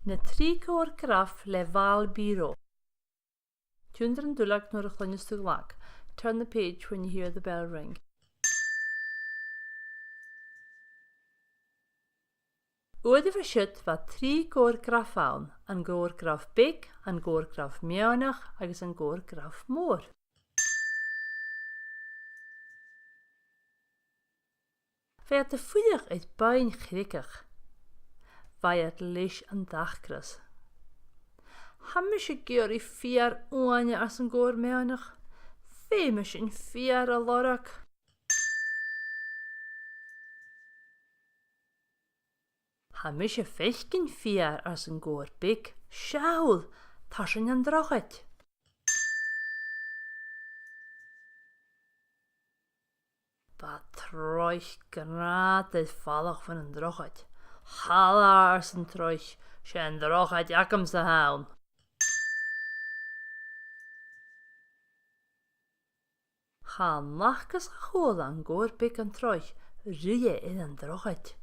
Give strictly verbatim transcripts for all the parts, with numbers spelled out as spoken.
Na trì còir graf le Val Biro. Tionndaidh an duilleag nuair a chluinneas tu glag. Turn the page when you hear the bell ring. Uair a bha siud bha trì còir graf ann, an còir graf beag, an còir graf meadhanach agus an còir graf mòr. Bha iad a' fuireach air bòrd-chreagach. Bha iad leis an t-acras. "Tha mise ag iarraidh feur uaine," ars an còir meadhanach. "Feumaidh sinn feur a lorg." "Tha mise a' faicinn feur," ars an còir beag. "Seall, tarsainn an drochaid." Bha troich grànda air falach bhon an drochaid. "Thalla," ars an troich, "'s e an drochaid agamsa a th' ann." Chan fhaca 's cha chuala an còir beag an troich, ruith e air an drochaid.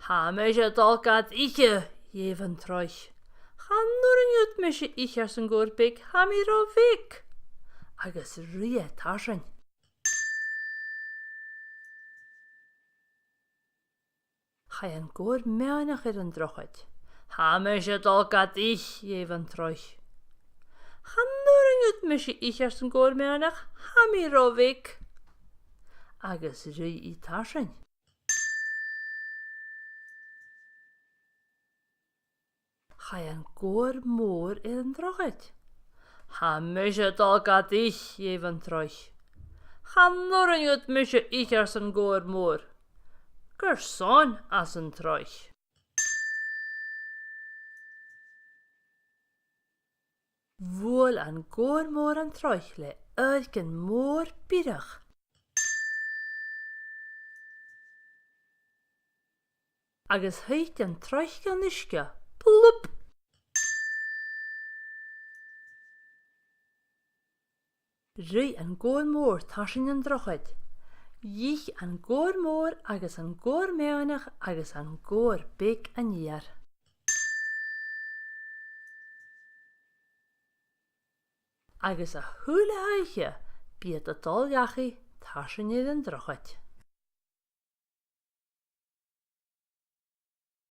"Tha mise a' dol gad ithe," dh'èigh an troich. "Chan urrainn dhut mise ithe," ars an còir beag, "tha mi ro bheag." Agus ruith e tarsainn. Chaidh an còir meadhanach air an drochaid. "Tha mise a' dol gad ithe," dh'èigh an troich. "Chan urrainn dhut mise ithe," ars an còir meadhanach, "tha mi ro bheag." Agus ruith i tarsainn. Chaidh an còir mòr air an drochaid. "Tha mise a' dol gad ithe," dh'èigh an troich. "Chan urrainn dhut mise ithe," ars an còir mòr. "Carson?" ars an troich. Bhuail an còir mòr an troich le adhaircean mòr biorach. Agus thuit an troich dhan uisge. Plop! Ruith an còir mòr tarsainn an drochaid. Dh'ith an còir mòr agus an còir meadhanach agus an còir beag an fheur. Agus a h-uile h-oidhche bidh iad a' dol dhachaigh tarsainn air an drochaid.